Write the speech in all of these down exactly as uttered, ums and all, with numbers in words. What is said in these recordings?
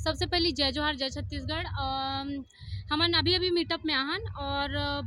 सबसे पहली जय जोहार, जय छत्तीसगढ़। अम, हमन अभी-अभी मीटअप में आहन और, अ,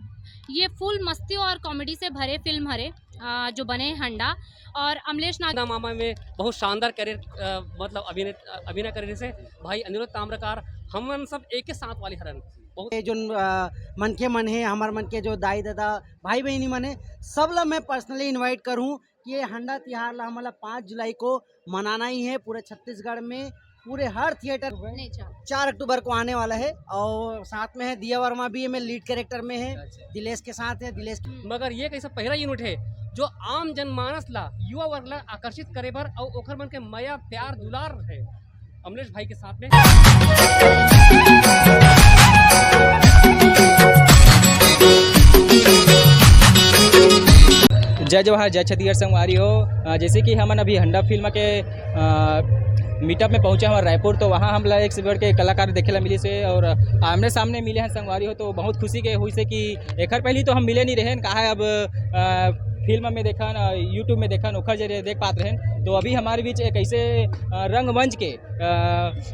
ये फुल मस्ती और कॉमेडी से भरे फिल्म हरे, अ, जो बने हे हंडा। और अमलेश नाग चंदा मामा में बहुत शानदार करियर, अ, मतलब अभिनय, अभिनय करे से भाई अनिरुद्ध ताम्रकार, हमन सब एक ही साथ वाली हरन। बहुत ये जोन, अ, मनखे मन हे, हमर मन के जो दाई ददा, भाई बहिनी मन हे, सब ला मैं पर्सनली इनवाइट करूँ कि ये हंडा तिहार ला हमन ला पाँच जुलाई को मनाना ही है पूरे छत्तीसगढ़ में, पूरे हर थिएटर में। नहीं, चार। चार अक्टूबर को आने वाला है और साथ में है दिया वर्मा भी, में लीड कैरेक्टर में है, अच्छा। दिलेश के साथ है, दिलेश। हम्म। मगर ये कैसा पहला यूनिट है जो आम जनमानस ला, युवा वर्ग ला आकर्षित करे बर और ओखर मन के मया, प्यार, दुलार है अमलेश भाई के साथ में। जय जोहार, जय छत्तीसगढ़ संगवारी हो। अ, जैसे कि हमन अभी हंडा फिल्म के, अ, मीटअप में पहुंचे हमारे रायपुर, तो वहाँ हम ला एक से बढ़ के कलाकार देखे ला मिलिस हे और आमने सामने मिले हैं संगवारी हो, तो बहुत खुशी के हुई से कि एखर पहली तो हम मिले नहीं रहे, कहा है अब, अ, फिल्म में देखन, अ, YouTube में देखन, ओखर जरिए देख पात रहे। तो अभी हमारे बीच एक ऐसे, अ, रंगमंच के, अ,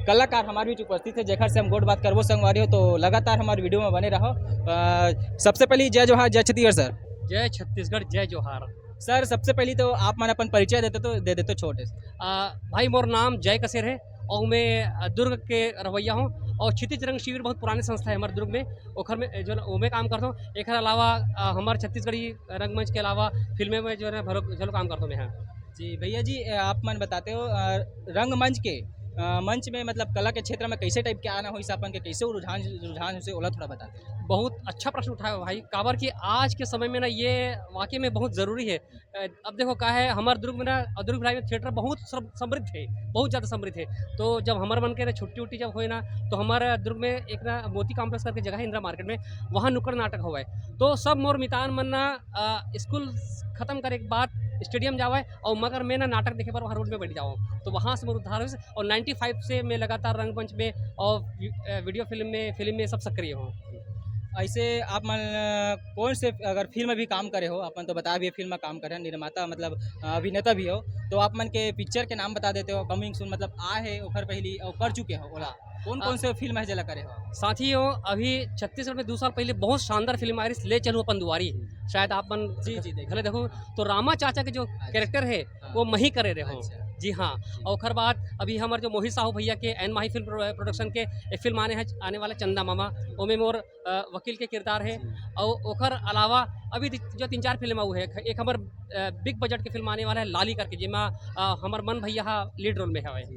कलाकार हमारे बीच उपस्थित है, जेखर से हम गोठ बात करबो संगवारी हो, तो लगातार हमारे वीडियो में बने रहो। अ, सबसे पहली जय जोहार, जय छत्तीसगढ़ सर। जय छत्तीसगढ़, जय जोहार। सर, सबसे पहली तो आप मन अपन परिचय देते तो, दे देते छोटे से। अ, भाई, मोर नाम जय कसेर है और मैं, अ, दुर्ग के रहवैया हूँ और क्षितिज रंग शिविर बहुत पुरानी संस्था है हमारे दुर्ग में, ओखर में जो है ना, ओमे काम करता हूँ। एकर अलावा, अ, हमारे छत्तीसगढ़ी रंगमंच के अलावा फिल्में में जो है ना, भरो, चलो काम करता हूँ मैं, हाँ। जी, भैया जी, अ, आप मन बताते हो, अ, रंगमंच के, अ, मंच में मतलब कला के क्षेत्र में कैसे टाइप के आना हो, इस अपन के कैसे रुझान, रुझान से ओला थोड़ा बताते हो। बहुत अच्छा प्रश्न उठाया हो भाई, काबर कि आज के समय में ना ये वाकई में बहुत ज़रूरी है। अ, अब देखो का है, हमारे दुर्ग में ना, दुर्ग भिलाई में थिएटर बहुत सम-, समृद्ध है, बहुत ज़्यादा समृद्ध है। तो जब हमारे मन के ना छुट्टी उट्टी जब होए ना, तो हमारे दुर्ग में एक ना मोती कॉम्प्लेक्स करके जगह है इंदिरा मार्केट में, वहाँ नुक्कड़ नाटक होवे। तो सब मोर मितान मन ना, अ, स्कूल खत्म करे के बाद स्टेडियम जावे और मगर मैं ना नाटक देखे बर वहाँ रोड में बैठ जाऊँ। तो वहाँ से मोर उद्धार हुई और नाइंटी फ़ाइव से मैं लगातार रंगमंच में और वि-, अ, वीडियो फिल्म में, फिल्म में सब सक्रिय हूँ। ऐसे आप मन, अ, कौन से, अगर फिल्म भी काम करे हो, अपन तो बता भी फिल्म में काम करे, निर्माता मतलब, अ, अभिनेता भी हो, तो आप मन के पिक्चर के नाम बता देते हो, कमिंग सून मतलब आ है, ओखर पहली और कर चुके हो ओला, कौन कौन अ, से फिल्म है जेला करे हो? साथियों, अभी छत्तीसगढ़ में दो साल पहले बहुत शानदार फिल्म आई रही, ले चलूँ अपन दुआरी। शायद आप मन जी, जी, देखे। भले देखो, तो रामा चाचा के जो अच्छा। कैरेक्टर है, हाँ। वो मही करे रहे हो। अच्छा। जी हाँ। जी। और ओकर बाद अभी हमारे जो मोहित साहू भैया के एन माही फिल्म प्रो-, प्रोडक्शन के एक फिल्म आने है, आने वाला चंदा मामा, ओमे मोर, अ, वकील के किरदार है। जी। और ओकर अलावा अभी दि-, जो तीन चार फिल्म आऊ है, एक हमार, अ, बिग बजट के फिल्म आने वाला है लाली करके, जेमा, अ, हमार मन भैया हा लीड रोल में हवे। जी।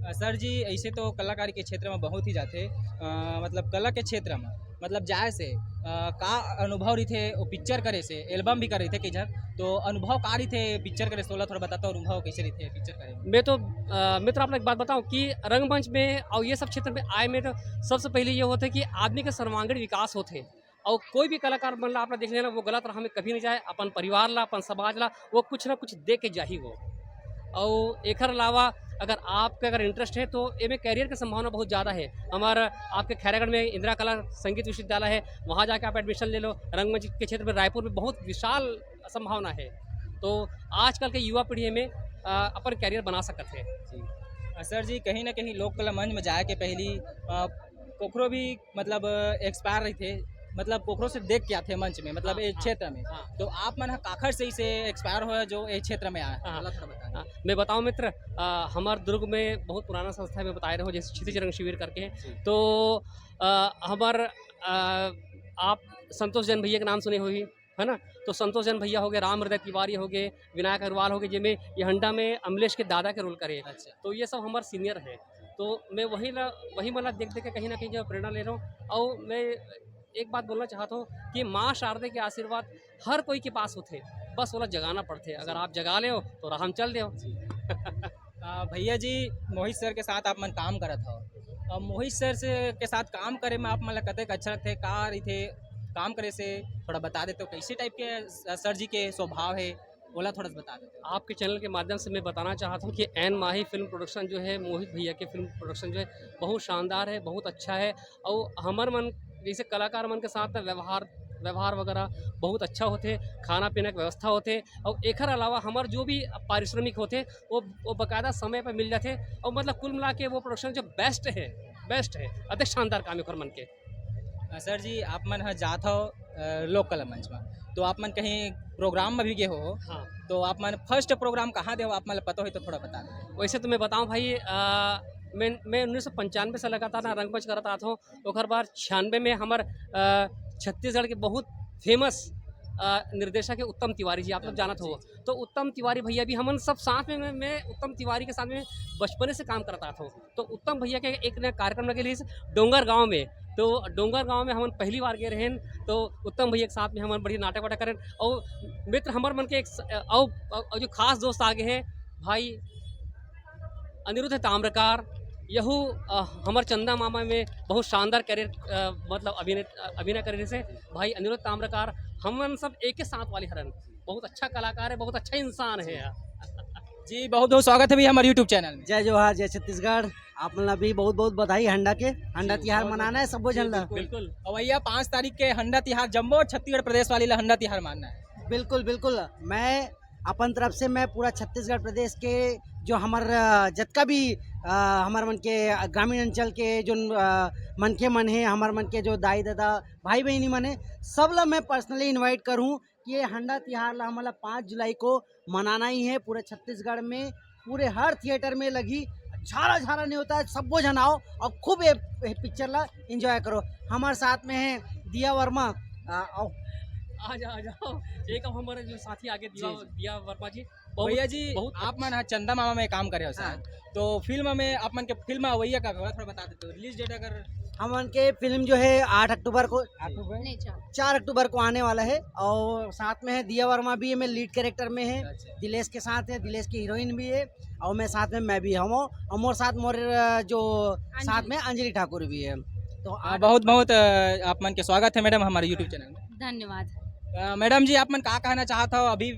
अ, सर जी, ऐसे तो कलाकारी के क्षेत्र में बहुत ही जाथे, अ, मतलब कला के क्षेत्र में मतलब जाए से, अ, का अनुभव रहिथे, वो पिक्चर करे से, एल्बम भी करे रहिथे कई झन, तो अनुभव का रहिथे पिक्चर करे से, ओला थोड़ा बताता, अनुभव कैसे रहिथे पिक्चर करे में? मैं तो, अ, मित्र, आप लोग एक बात बताऊं कि रंगमंच में और ये सब क्षेत्र में आए में तो सबसे पहले ये होता है कि आदमी का सर्वांगीण विकास होते हैं। और कोई भी कलाकार मन ला आप ला देख लेना, वो गलत राह में कभी नहीं जाए, अपन परिवार ला, अपन समाज ला, वो कुछ ना कुछ दे के जाही वो। और एकर अलावा अगर आपके अगर इंटरेस्ट है तो एमे करियर के संभावना बहुत ज़्यादा है। हमारा आपके खैरागढ़ में इंदिरा कला संगीत विश्वविद्यालय है, वहाँ जाके आप एडमिशन ले लो। रंगमंच के क्षेत्र में रायपुर में बहुत विशाल संभावना है। तो आजकल के युवा पीढ़ी में, अ, अपन करियर बना सकत है। जी। अ, सर जी, कहीं ना कहीं लोक कला मंच में जाए के पहली, अ, कोखरो भी मतलब एक्सपायर रहिथे, मतलब कोखरो से देख के आथे मंच में, मतलब हाँ, एक हाँ, क्षेत्र में। हाँ। तो आप मन ह काखर से इसे एक्सपायर होय जो एक क्षेत्र में आए? हाँ, ओला थोड़ा बता दें। हाँ, मैं बताऊं मित्र, अ, हमार दुर्ग में बहुत पुराना संस्था है, मैं बताए रहे हूँ, जैसे क्षितिज रंग शिविर करके है। जी। तो, अ, हमार, अ, आप संतोष जैन भैया के नाम सुने होही, है ना? तो संतोष जैन भैया हो गए, राम हृदय तिवारी हो गए, विनायक अग्रवाल हो गए, जेमे ये हंडा में अमलेश के दादा के रोल करे। अच्छा। तो ये सब हमार सीनियर है। तो मैं वही ला, वही मन ला देख देख के कहीं ना कहीं जो प्रेरणा ले रहा हूँ। और मैं एक बात बोलना चाहता हूँ कि माँ शारदे के आशीर्वाद हर कोई के पास होथे, बस ओला जगाना पड़थे। अगर आप जगा ले हो तो राह में चल दे हो। जी। आ, भैया जी, मोहित सर के साथ आप मन काम करत हो, अब मोहित सर से के साथ काम करे में आप मन ला कतेक अच्छा लगथे, का रहिथे काम करे से, थोड़ा बता देते हो, कैसे टाइप के स-, सर जी के स्वभाव है, ओला थोड़ा सा बता देते हो। आपके चैनल के माध्यम से मैं बताना चाहता हूँ कि एन माही फिल्म प्रोडक्शन जो है, मोहित भैया के फिल्म प्रोडक्शन जो है, बहुत शानदार है, बहुत अच्छा है। और हमर मन जैसे कलाकार मन के साथ ना व्यवहार व्यवहार वगैरह बहुत अच्छा होथे, खाना पीना के व्यवस्था होथे, और एकर अलावा हमर जो भी पारिश्रमिक होथे, वो, वो बकायदा समय पर मिल जाथे, और मतलब कुल मिला के वो प्रोडक्शन जो बेस्ट है, बेस्ट है, अति शानदार काम है ओकर मन के। अ, सर जी, आप मन ह जात हो लोक कला मंच में, तो आप मन कहीं प्रोग्राम में भी गए हो? हाँ। तो आप मन फर्स्ट प्रोग्राम कहाँ दे हो, आप मन ल पता हो तो थोड़ा बता दो। वैसे तो मैं बताऊं भाई, आ, मैं मैं उन्नीस सौ पंचानवे से लगातार ना रंगमंच करत आत हूँ। ओकर बाद छियानवे में हमर, आ, छत्तीसगढ़ के बहुत फेमस, आ, निर्देशक है उत्तम तिवारी जी, आप लोग जानत हो। तो उत्तम तिवारी भैया भी हमन सब साथ में, मैं, मैं उत्तम तिवारी के साथ में बचपने से काम करत आत हूँ। तो उत्तम भैया के एक न कार्यक्रम लगे रहिस डोंगर गांव में। तो डोंगर गांव में हमन पहली बार गए रहेन, तो उत्तम भैया के साथ में हमन बढ़िया नाटक वाटक करेन। और मित्र हमर मन के एक स-, और, और, और जो खास दोस्त आगे हैं भाई अनिरुद्ध ताम्रकार, यहू, अ, हमर चंदा मामा में बहुत शानदार करियर, अ, मतलब अभिनय, अभिनय करे से भाई अनिरुद्ध ताम्रकार, हमन सब एक ही साथ वाले हरन। बहुत अच्छा कलाकार है, बहुत अच्छा इंसान है यार। जी, बहुत बहुत स्वागत है भैया हमारे यूट्यूब चैनल में। जय जोहार, जय छत्तीसगढ़। आप मन ला भी बहुत बहुत बधाई हंडा के। हंडा तिहार मनाना है सबो झन ला। बिल्कुल। और भैया, पाँच तारीख के हंडा तिहार, जम्मो छत्तीसगढ़ प्रदेश वाली ला हंडा तिहार मानना है। बिल्कुल बिल्कुल। मैं अपन तरफ से मैं पूरा छत्तीसगढ़ प्रदेश के जो हमर, अ, जतका भी, अ, हमर मन के ग्रामीण अंचल के जो, अ, मनखे मन हे, हमर मन के जो दाई ददा भाई बहिनी मन हे, सब ला मैं पर्सनली इनवाइट करूँ कि ये हंडा तिहार ला हमन ला पाँच जुलाई को मनाना ही है। पूरे छत्तीसगढ़ में पूरे हर थिएटर में लगी, झारा झारा नहीं होता है, सबो झन आओ और खूब ये, ये पिक्चर ला एंजॉय करो। हमारे साथ में है दिया वर्मा। आ, आओ। आ जाओ, आ जाओ। एक अब हमारे जो साथी आगे दिया, जी, जी। दिया वर्मा जी, बहुत, भैया जी, बहुत आप मन ह चंदा मामा में काम करे हो सर, हाँ। तो फिल्म में आप मन के फिल्म अवैया का थोड़ा बता देते हो, रिलीज डेट अगर। हमन के फिल्म जो है आठ अक्टूबर को, नहीं, चार। चार अक्टूबर को आने वाला है। और साथ में है दिया वर्मा भी, मैं लीड कैरेक्टर में है, दिलेश के साथ है, दिलेश की हीरोइन भी है, और मैं साथ में मैं भी हूँ, और मोर साथ मोर, अ, जो साथ में अंजलि ठाकुर भी है। तो हाँ, बहुत बहुत, अ, आप मन के स्वागत है मैडम हमारे यूट्यूब चैनल में। धन्यवाद। अ, मैडम जी, आप मन का कहना चाहत हो, अभी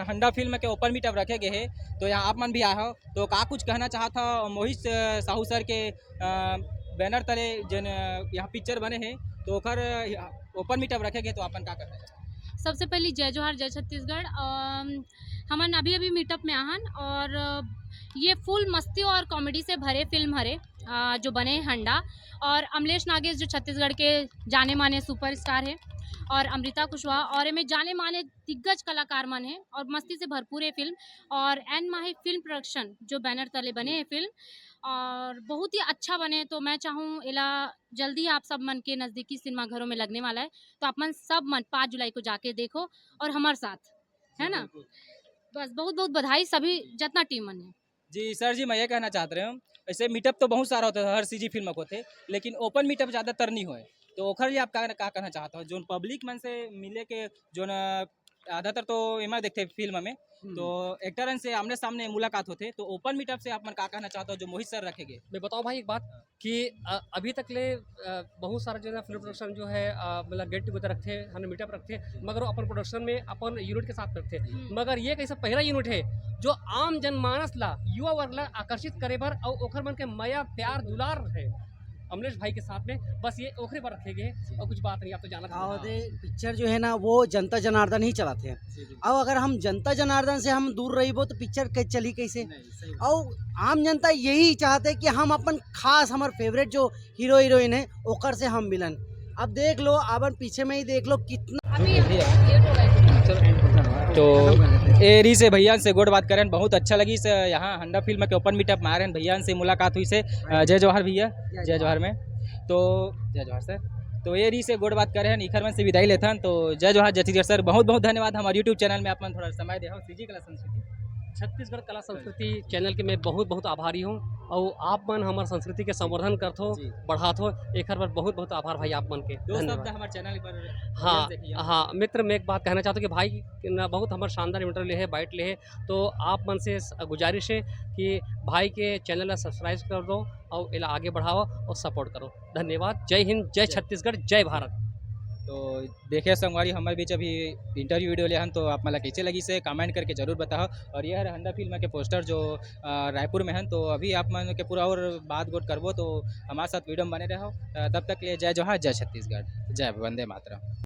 हंडा फिल्म के ओपन मीटअप रखे गए है, तो यहाँ आप मन भी आए हो, तो का कुछ कहना चाहत हो मोहित, अ, साहू सर के, अ, बैनर तले जन, अ, यहाँ पिक्चर बने है, तो ओकर, अ, ओपन मीटअप रखे गए, तो आप मन का कहना चाहत हो? सबसे पहली जय जोहार, जय छत्तीसगढ़। अम, हमन अभी अभी मीटअप में आहन और, अ, ये फुल मस्ती और कॉमेडी से भरे फिल्म हरे, अ, जो बने हैं हंडा। और अमलेश नागेश जो छत्तीसगढ़ के जाने माने सुपरस्टार है, और अमृता कुशवाहा, और एमे जाने माने दिग्गज कलाकार मन है और मस्ती से भरपूर है फिल्म। और एन माही फिल्म प्रोडक्शन जो बैनर तले बने हैं फिल्म, और बहुत ही अच्छा बने, तो मैं चाहूँ एला जल्दी आप सब मन के नज़दीकी सिनेमा घरों में लगने वाला है, तो आप मन सब मन पाँच जुलाई को जाके देखो और हमारे साथ, है ना? बस बहुत बहुत बधाई सभी जितना टीम मन है। जी सर जी, मैं ये कहना चाहत रहे हूँ, ऐसे मीटअप तो बहुत सारा होता है हर सीजी फिल्म को थे, लेकिन ओपन मीटअप ज़्यादातर नहीं होए, तो ओखर लिए आप का, का कहना चाहते हो? जोन पब्लिक मन से मिले के, जोन, अ, ज़्यादातर तो एमा देखते फिल्म में, तो एक्टरन से आमने सामने मुलाकात होते, तो ओपन मीटअप से आप मन का कहना चाहते हो जो मोहित सर रखेंगे? मैं बताऊं भाई एक बात कि, अ, अभी तक ले, अ, बहुत सारा जो है ना फिल्म प्रोडक्शन जो है, अ, मतलब गेट टुगेदर रखते हैं, मीटअप रखते हैं, मगर वो अपन प्रोडक्शन में अपन यूनिट के साथ रखते हैं। मगर ये कैसा पहला यूनिट है जो आम जनमानस ला, युवा वर्ग ला आकर्षित करे बर और ओखर मन के मया प्यार दुलार है अमलेश भाई के साथ में, बस ये ओखरे बर रखे गए हैं और कुछ बात नहीं, आप तो जानत का हो। होथे, पिक्चर जो है ना वो जनता जनार्दन ही चलाते हैं। अब अगर हम जनता जनार्दन से हम दूर रहिबो तो पिक्चर के चली कैसे? और आम जनता यही चाहते हैं कि हम अपन खास हमारे फेवरेट जो हीरो हीरोइन है ओकर से हम मिलन। अब देख लो, अपन पीछे में ही देख लो कितना अभी हम लेट हो गए। तो ए री से भैया से गोठ बात करें, बहुत अच्छा लगी से यहाँ हंडा फिल्म के ओपन मीटअप में आ रहे हैं, भैया से मुलाकात हुई से। अ, जय जोहार भैया, जय जोहार में। तो जय जोहार सर। तो ए री से गोठ बात करे हैं, इखर मन से विदाई लेथन। तो जय जोहार, जय छत्तीसगढ़ सर, बहुत बहुत धन्यवाद हमारे यूट्यूब चैनल में आप मन थोड़ा समय दे हो, सीजी कला संस्कृति। छत्तीसगढ़ कला संस्कृति चैनल के मैं बहुत बहुत आभारी हूँ और आप मन हमारे संस्कृति के संवर्धन करत हो, जी। बढ़ात हो, एकर बर बहुत बहुत आभार भाई आप मन के। दो धन्यवाद। शब्द हमारे चैनल पर हाँ, देखिए। हाँ मित्र, मैं एक बात कहना चाहता हूँ कि भाई ना बहुत हमारे शानदार इंटरव्यू ले है, बाइट ले है, तो आप मन से स-, गुजारिश है कि भाई के चैनल ला सब्सक्राइब कर दो और एला आगे बढ़ाओ और सपोर्ट करो। धन्यवाद। जय हिंद, जय छत्तीसगढ़, जय भारत। तो देखिए संगवारी, हमारे बीच अभी इंटरव्यू वीडियो ले हन, तो आप मला कैसे लगी से कमेंट करके जरूर बताओ। और ये हर हंडा फिल्म के पोस्टर जो, अ, रायपुर में हन, तो अभी आप मन के पूरा और बात गोट करबो, तो हमारे साथ वीडियो में बने रहो। अ, तब तक के लिए जय जोहार, जय छत्तीसगढ़, जय वंदे मातरम।